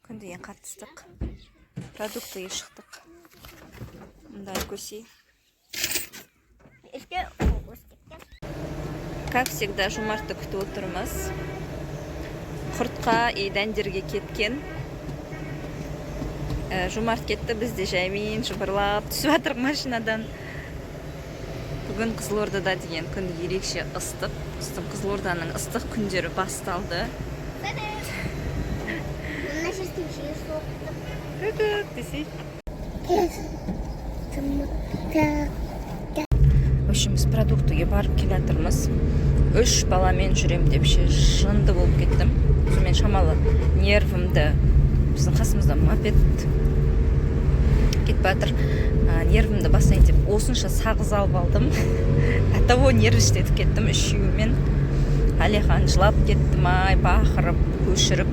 Күн деген қатты ыстық. Продуктыға шықтық. Мында көси. Işte o кеткен. Как всегда, Жомартты күтіп отырмыз. Құртқа и дәндерге кеткен. Жомарт кетті, біз де жаймен жыбырлап түсіп жатырмық машинадан. Бүгін Қызылордада деген күн ерекше ыстық. Біздің Қызылорданың ыстық күндері басталды. Мына жерден жел соқты. Күтік десей. Так. В общем, біз продуктыге барып келе жатырмыз. Үш баламен жүрем деп ше жынды болып кеттім. Сонымен шамалы нервімді, біздің қасымызда мопед кетіп жатыр. Нервімді басайын деп осынша сағыз алып алдым. Оттого нервничать етіп кеттім үшеуімен. Әлихан жылап кетті май, бақырып, көшіріп.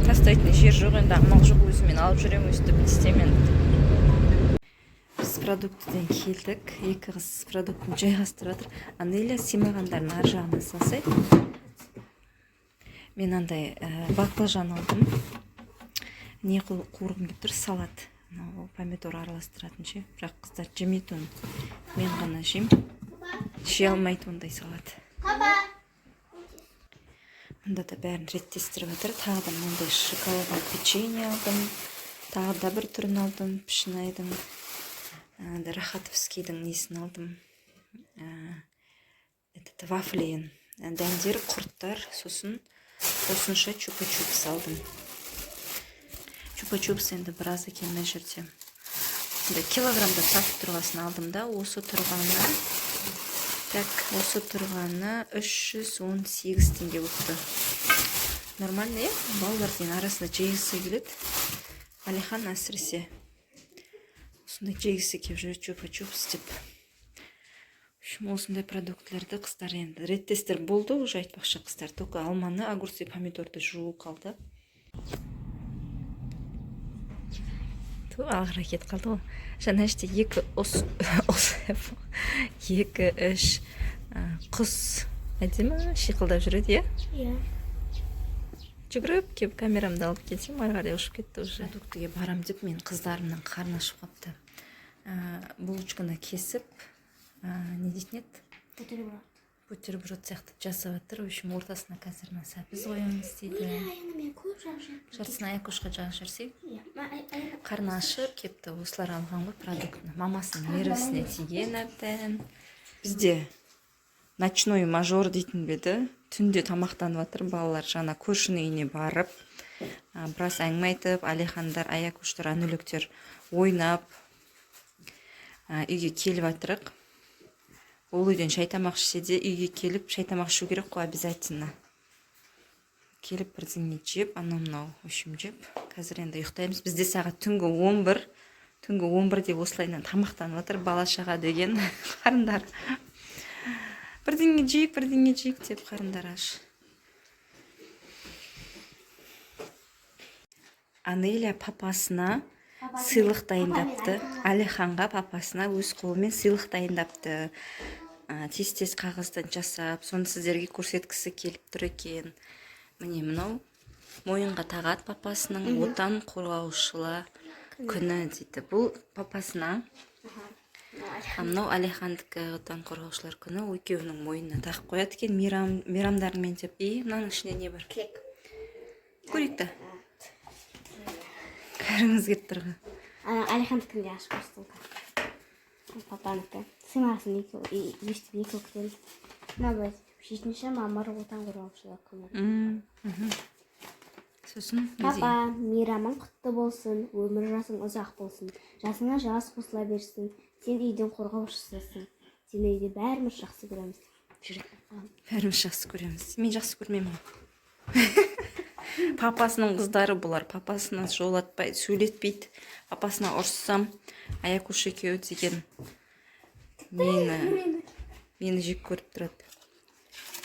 Тастайтын жер жоқ енді, амал жоқ, өзімен алып жүремін өстіп, не істеймін енді. Біз продуктіден келдік. Екі қыз продуктын жайғастырып жатыр. Анеля, сыймағандарын ар жағына салсай. Мен андай баклажан алдым. Не қуырғым келіп тұр, салат. Анау помидор араластыратын ше. Бірақ қыздар жемейді оны. Мен ғана жеймін. Іше алмайды ондай салат. Папа. Мында да бәрін реттестіріп жатыр. Тағы да мынандай шоколадный печенье алдым. Тағы да бір түрін алдым, пшенайдың. Андай рахатовскийдің несін алдым. Этот вафлиін. Дәндер, құрттар, сосын осынша чупа-чупс алдым. Чупа-чупс енді біраз екен мына жерде. Енді килограммда сатып тұрғасын алдым да, осы тұрғаны, так, осы тұрғаны 318 теңге болыпты. Нормально, иә? Балалар деген арасында жегісі келеді. Алихан әсіресе осындай жегісі келіп жүреді чупа-чупс деп. В общем, осындай продуктілерді қыздар енді реттестіріп болды уже, айтпақшы, қыздар. Только алманы, огурцы, помидорды жуу қалды. Ту, ағыра кетіп қалды ғой. Жаңа іште екі ұс, ұс, екі, үш құс әдемі шиқылдап жүреді, иә? Иә. Жүгіріп келіп камерамды алып келсем, ары қарай ұшып кетті уже. Продуктіге барам деп мен қыздарымның қарны ашып қалыпты. Булочканы кесіп, не дейтін еді? Бутерброд. Бутерброд сияқты жасап жатыр. В общем, ортасына қазір мына сәбіз қоямыз дейді. Аяны мен көп жағып жібердім. Жартысын Аякошқа жағып жіберсек. Иә. Қарны ашып кепті. Осылар алған ғой продуктыны. Мамасының нервісіне тиген әбден. Бізде ночной мажор дейтін бе еді, түнде тамақтанып жатыр балалар. Жаңа көршінің үйіне барып, біраз әңгіме айтып, Әлихандар, Аякоштар, Әнүліктер ойнап, үйге келіп жатырық. Ол үйден шай тамақ ішсе де, үйге келіп шай тамақ ішу керек қой обязательно. Келіп бірдеңе жеп, анау мынау, в общем, жеп, қазір енді ұйықтаймыз. Бізде сағат түнгі 11, түнгі 11-де осылайынан тамақтанып жатыр бала шаға деген. Қарындары бірдеңе жейік, бірдеңе жейік деп, қарындары аш. Анеля папасына сыйлық дайындапты. Әлиханға папасына өз қолымен сыйлық дайындапты. Тез тез қағаздан жасап, соны сіздерге көрсеткісі келіп тұр екен. Міне, мынау мойынға тағады папасының. Отан қорғаушылар күні дейді. Бұл папасына, а мынау Әлихандікі. Отан қорғаушылар күні, екеуінің мойнына тағып қояды екен мейрам, мейрамдарымен деп. И мынаның ішінде не бар? Тілек. Көрейік та, кәріңіз келіп тұр ғой. Әлихандікін де ашып көрсетейін. Папанікі. Сыймасын екеу, өстіп екеу күтеміз. Мына былай, 7 мамыр, Отан қорғаушылар күні. Сосын не Папа, деген? Мейрамың құтты болсын, өмір жасың ұзақ болсын. Жасыңа жас қосыла берсін. Сен үйдің қорғаушысысың. Сені үйде бәріміз жақсы көреміз. Жүрек қойған. Бәріміз жақсы көреміз. Мен жақсы көрмеймін ғой. Папасының қыздары бұлар, папасына жолатпайды, сөйлетпейді. Папасына ұрыссам, Аякуш екеуі деген мені жек көріп тұрады.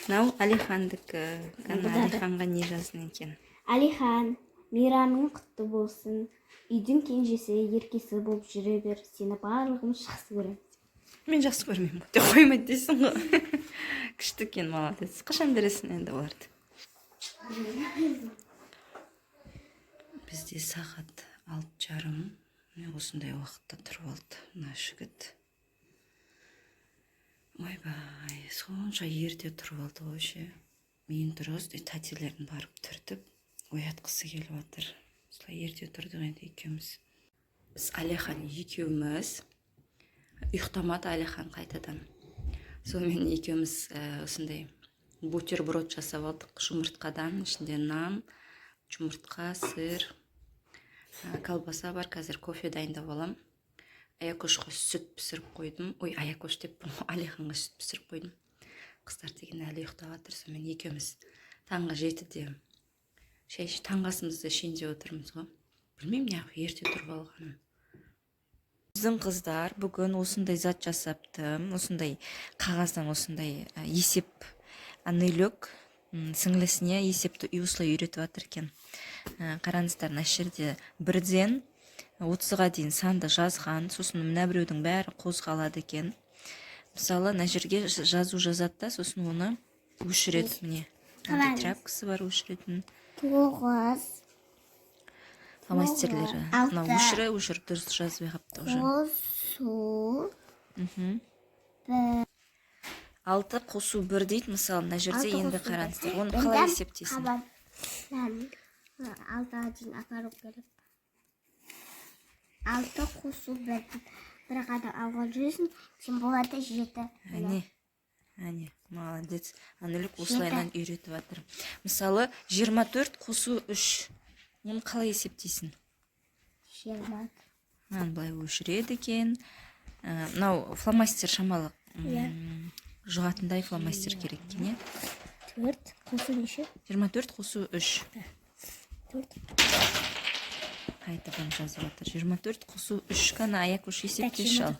Мынау Әлихандікі. Кәні, Әлиханға не жаздың екен? Әлихан, мейрамың құтты болсын. Үйдің кенжесі, еркесі болып жүре бер. Сені барлығымыз жақсы көреміз. Мен жақсы көрмеймін ғой деп қоймайды дейсің ғой. Күшті екен, молодец. Қашан бересің енді оларды? Бізде сағат 6:30. Міне, осындай уақытта тұрып алды мына жігіт. Ойбай, сонша ерте тұрып алды ғой ше. Мен дұрыс, тәтелерін барып түртіп оятқысы келіп жатыр. Осылай ерте тұрдық енді екеуміз. Біз Әлихан екеуміз, ұйықтамады Әлихан қайтадан. Сонымен екеуміз осындай бутерброд жасап алдық жұмыртқадан. Ішінде нан, жұмыртқа, сыр, колбаса бар. Қазір кофе дайындап аламын. Аякошқа сүт пісіріп қойдым. Ой, Аякош деппін ғой, Әлиханға сүт пісіріп қойдым. Қыздар деген әлі ұйықтап жатыр. Сонымен екеуміз таңғы 7-де шай, таңғы асымызды ішейін деп отырмыз ғой. Білмеймін, неғып ерте тұрып алғанын. Біздің қыздар бүгін осындай зат жасапты. Осындай қағаздан осындай есеп. Анелек сіңлісіне есепті осылай үйретіп жатыр екен. Қараңыздар, мына жерде 1-ден 30-ға дейін санды жазған. Сосын мына біреудің бәрі қозғалады екен. Мысалы, мына жерге жазу жазады да, сосын оны өшіреді. Міне, мынандай Қараңыз. тряпкасы бар өшіретін. 9. Фломастерлері. Мынау 6. өшірі өшіріп, дұрыс жазбай қалыпты уже. Қосу. 6 қосу 1 дейді, мысалы, мына жерде. 6 Енді қосу 1. қараңыздар, оны қалай есептейсің? 6-ға дейін апару керек. 6 қосу 1. Бір қадам алға жүресің, сен болады 7. Әне, әне, молодец Анелик, осылайынан үйретіп жатыр. Мысалы, 24 қосу 3, оны қалай есептейсің? 20. Мынаны былай өшіреді екен. Мынау фломастер шамалы жұғатындай фломастер керек екен, иә. 4 қосу неше? 24 қосу 3. 4. Қайтадан жазып жатыр. 24 қосу 3. Кәні, Аякош, есептеші. Ал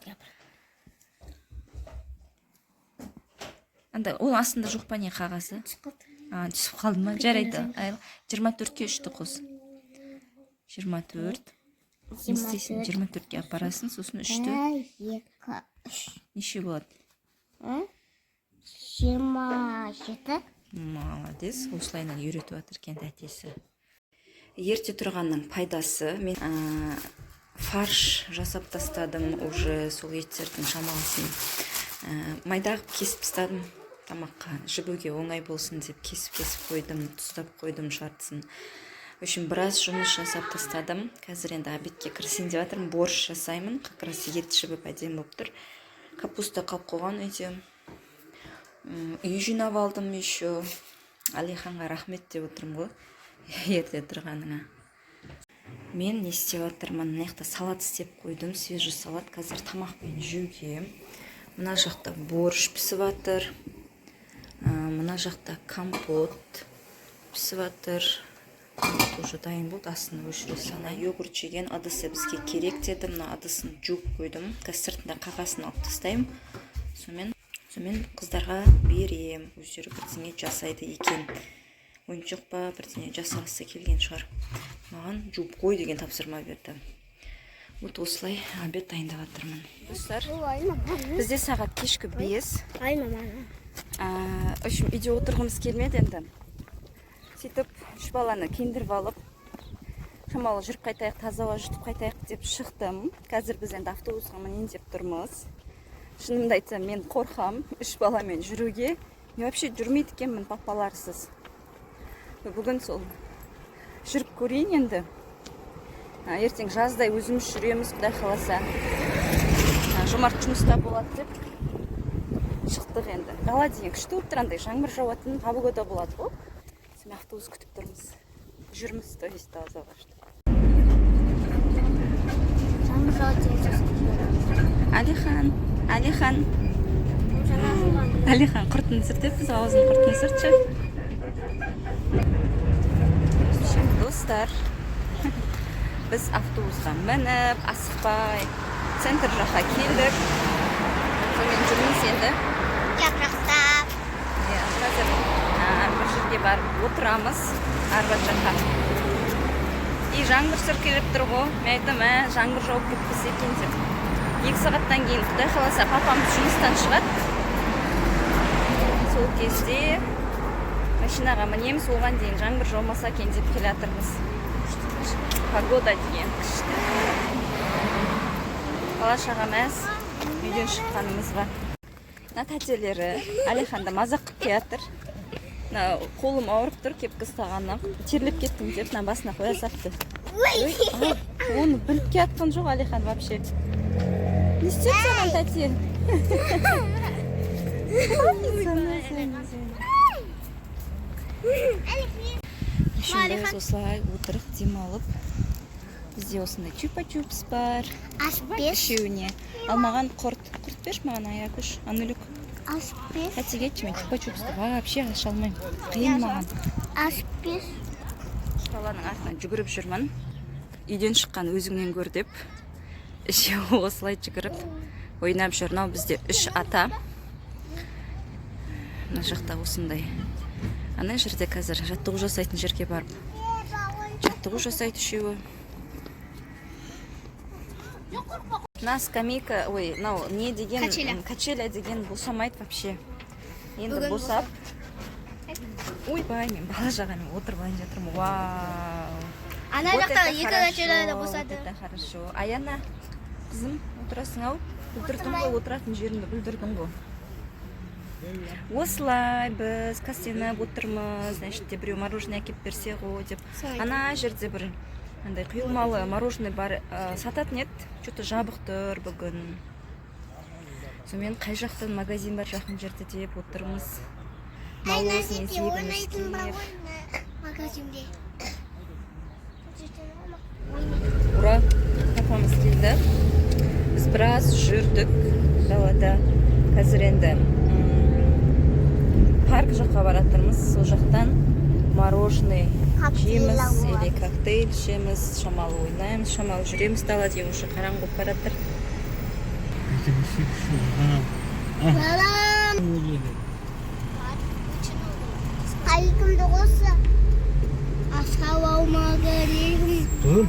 анда оның астында жоқ па, не, қағазы? Түсіп қалды. А, түсіп қалды ма? Жарайды. 24-ке 3-ті қос. 24. Не істейсің? 24-ке апарасың, сосын 3-ті. 1, 2, 3. Неше болады? 27. Молодец, осылайынан үйретіп жатыр екен әтесі. Ерте тұрғанның пайдасы. Мен фарш жасап тастадым уже, сол еттердің шамалысын майда қылып кесіп тастадым. Тамаққа жібуге оңай болсын деп кесіп кесіп қойдым, тұздап қойдым жартысын. В общем, біраз жұмыс жасап тастадым. Қазір енді обедке кірісейін деп жатырмын. Борщ жасаймын. Как раз ет жібіп, әдемі болып тұр. Капуста қалып қойған үйде. Үй жинап алдым еще. Әлиханға рахмет деп отырмын ғой ерте тұрғаныңа. Мен не істеп жатырмын? Мына жақта салат істеп қойдым, свежий салат, қазір тамақпен жеуге. Мына жақта борщ пісіп жатыр. Мына жақта компот пісіп жатыр. Компот уже дайын болды, астын өшіре салайын. Йогурт жеген ыдысы бізге керек деді. Мына ыдысын жуып қойдым. Қазір сыртында қағазын алып тастаймын. Сонымен қыздарға берем, өздері бірдеңе жасайды екен. Ойыншық па, бірдеңе жасағысы келген шығар. Маған жуып қой деген тапсырма берді. Вот осылай обед дайындап жатырмын. Достар, бізде сағат кешкі 5. Ай, мама. В общем, үйде отырғымыз келмеді енді. Сөйтіп үш баланы киіндіріп алып, шамалы жүріп қайтайық, таза ауа жұтып қайтайық деп шықтым. Қазір біз енді автобусқа мінейін деп тұрмыз. Шынымды айтсам, мен қорқам үш баламен жүруге. Мен вообще жүрмейді екенмін папаларсыз. Бүгін сол жүріп көрейін енді. Ертең жаздай өзіміз жүреміз, құдай қаласа. Жомарт жұмыста болады деп шықтық енді. Дала деген күшті болып тұр, андай жаңбыр жауатын погода болады ғой. Сонымен автобус күтіп тұрмыз, жүрміз, то есть таза ауа. Жаңбыр жауады деген сөз. Әлихан, Әлихан! Бұл жаңа жуған. Әлихан құртын сүртеді, біз аузын құртын сүртші. Достар, біз автобусқа мініп, асықпай центр жаққа келдік. Сонымен жүрміз енді. Жапырақтап. Иә, қазір бір жерге барып отырамыз, Арбат жаққа. И жаңбыр сіркіреп тұр ғой. Мен айттым, жаңбыр жауып кетпесе екен деп. 2 сағаттан кейін, құдай қаласа, папамыз жұмыстан шығады. Сол кезде машинаға мінеміз. Оған дейін жаңбыр жаумаса екен деп келе жатырмыз. Погода деген күшті. Бала шаға мәз үйден шыққанымызға. Мына тәтелері Әлиханды мазақ қылып келатыр. Мына қолым ауырып тұр, кепкі ұстағаннан терлеп кеттім деп мына басына қоя салыпты. Ой, а, оны біліп келатқан жоқ Әлихан вообще. Не істеді саған тәте? Умница. В общем, біз осылай отырып демалып, бізде осындай чупа чупс бар. Ашып берші. Үшеуіне. Ал маған құрт. Құрт берші маған, Аякүш. Анулюк. Ашып бер. Тәтеге айтшы, мен чупа чупсты вообще аша алмаймын. Қиын маған. Ашып бер. Баланың артынан жүгіріп жүрмін. Үйден шыққан өзіңнен көр деп. Үшеуі осылай жүгіріп ойнап жүр. Мынау бізде үш ата. Мына жақта осындай. Ана жерде қазір жаттығу жасайтын жерге барып жаттығу жасайды үшеуі. Мына скамейка, ой, мынау не деген? Качеля. Качеля деген босамайды вообще. Енді Бүгін босап. Ойбай, мен бала шағамен отырып алайын жатырмын. Вау! Ана Вот жақта это екі хорошо, качеля да вот босады. это хорошо. Аяна, қызым, отырасың ау? Бүлдірдің ғой, отыратын жеріңді бүлдірдің ғой. Осылай біз кастеніп отырмыз. Значит, біреу мороженое әкеліп берсе ғой деп. Ана жерде бір андай құйылмалы мороженое бар, сататын еді. Что-то жабық тұр бүгін. Сонымен, қай жақтан магазин бар жақын жерде деп отырмыз. Мороженое жегіміз Ойнайтын бар келіп. Ғой магазинде. Ура, папамыз келді. Біз біраз жүрдік далада. Қазір енді парк жаққа баратырмыз. Сол жақтан мороженое Коктейль жейміз алып. Или коктейль ішеміз, шамалы ойнаймыз, шамалы жүреміз далада, уже қараңғы болып бара жатыр. Балам. Қайқымды қоса. Асқау алмағы. Dur.